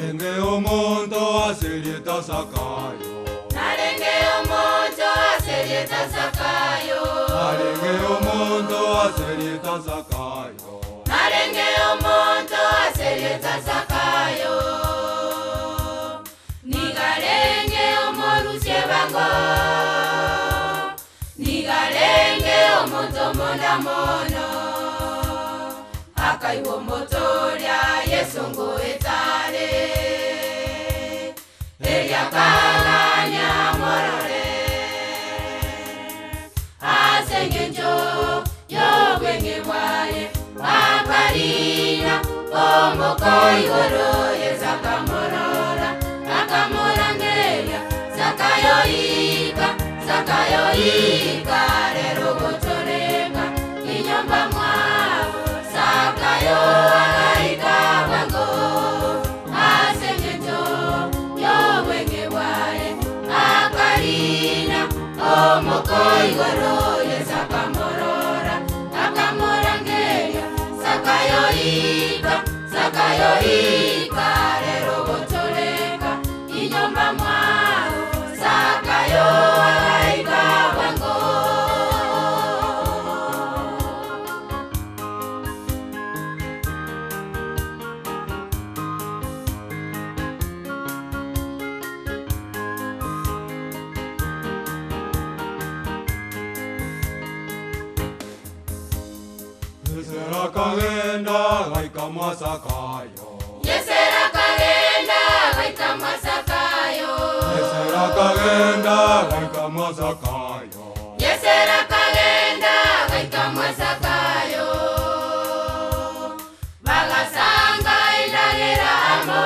Narenge omonto aserieta Zakayo. Narenge omonto aserieta Zakayo. Narenge omonto aserieta Zakayo. Narenge omonto aserieta Zakayo. Nigarenge omorusie bango. Nigarenge omonto monda mono. Akaiwa omotoria Yesu ngoetare. Eriakaganya morore. Ase eng'encho y'obwenge bwaye akarina omoko igoro Yesu akamorora akamorangeria Zakayo ika Zakayo ika rero gotoreka inyomba mwao Zakayo agaika bwango ase eng'encho y'obwenge bwaye akarina omoko igoro Yesu akamorora akamorangeria Zakayo ika Zakayo ika rero gotoreka inyomba mwao Zakayo agaika bwango. Yesera kagenda gaika mwa Zakayo. Yesera kagenda gaika mwa Zakayo. Yesera kagenda gaika mwa Zakayo. Yesera kagenda gaika mwa Zakayo. Bagasanga endagera amo.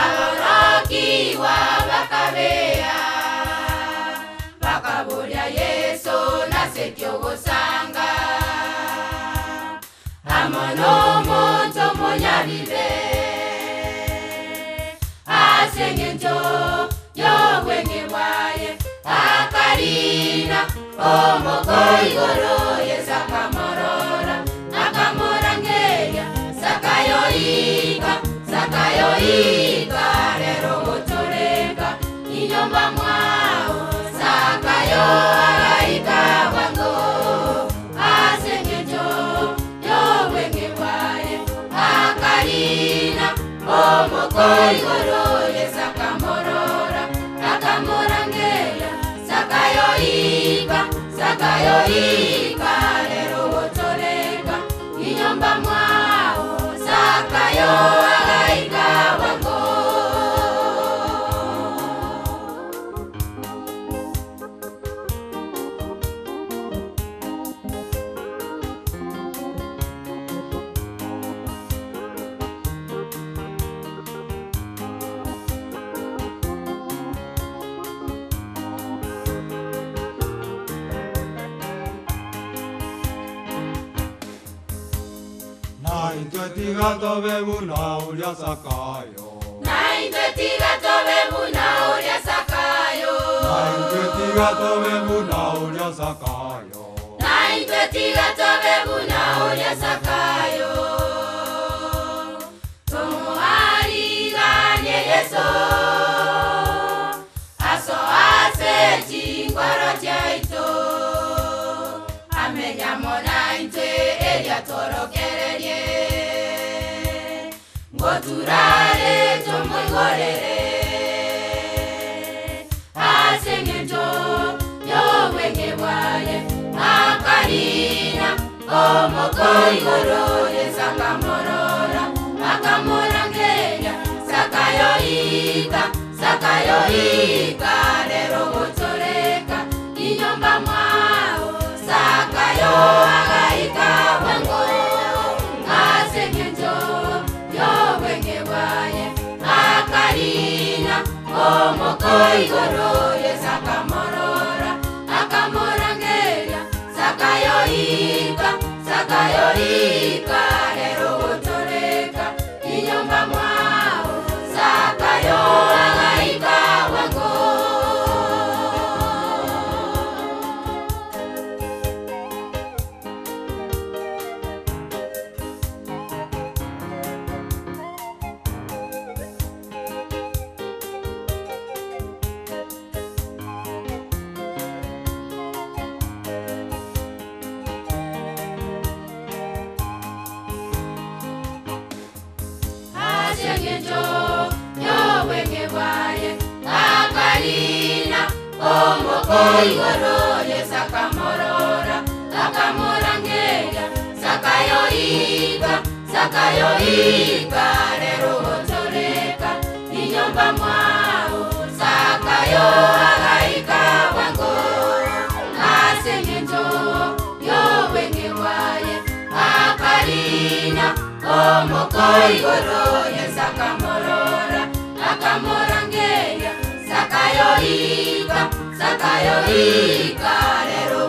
Aborokiwa bakabea. Bakaboria Yesu nase kyogosanga. Amo n'omonto monyabibe. Ase eng'encho y'obwenge bwaye akarina omoko igoro Yesu akamorora akamorangeria Zakayo ika Zakayo ika rero gotoreka inyomba mwao Zakayo agaika bwango ase eng'encho y'obwenge bwaye akarina omoko igoro Yesu akamorora akamorangeria Zakayo ika Zakayo ika rero gotoreka inyomba mwao Zakayo agaika bwango. Naintwe tiga tobe buna uria Zakayo. Naintwe tiga tobe buna uria Zakayo. Naintwe tiga tobe buna uria Zakayo. Naintwe tiga tobe buna uria Zakayo. Tumuhariganie Yesu aso ase chingoro chiaito amenya monaintwe eria torokererie ngoturare tumuigorere ase eng'encho y'obwenge bwaye akarina omoko igoro Yesu akamorora akamorangeria Zakayo ika Zakayo ika rero gotoreka inyomba mwao Zakayo agaika bwango ase eng'encho y'obwenge bwaye akarina omoko igoro Yesu akamorora akamorangeria Zakayo ika Zakayo ika rero gotoreka inyomba mwao Zakayo agaika bwango. Ase eng'encho y'obwenge bwaye akarina omoko igoro. Yesu akamorora, akamorangeria, Zakayo ika, Zakayo ika, rero gotoreka inyomba mwao. Zakayo agaika bwango ase eng'encho y'obwenge bwaye akarina omoko igoro. Yesu akamorora, akamorangeria, Zakayo ika, Zakayo ika, rero.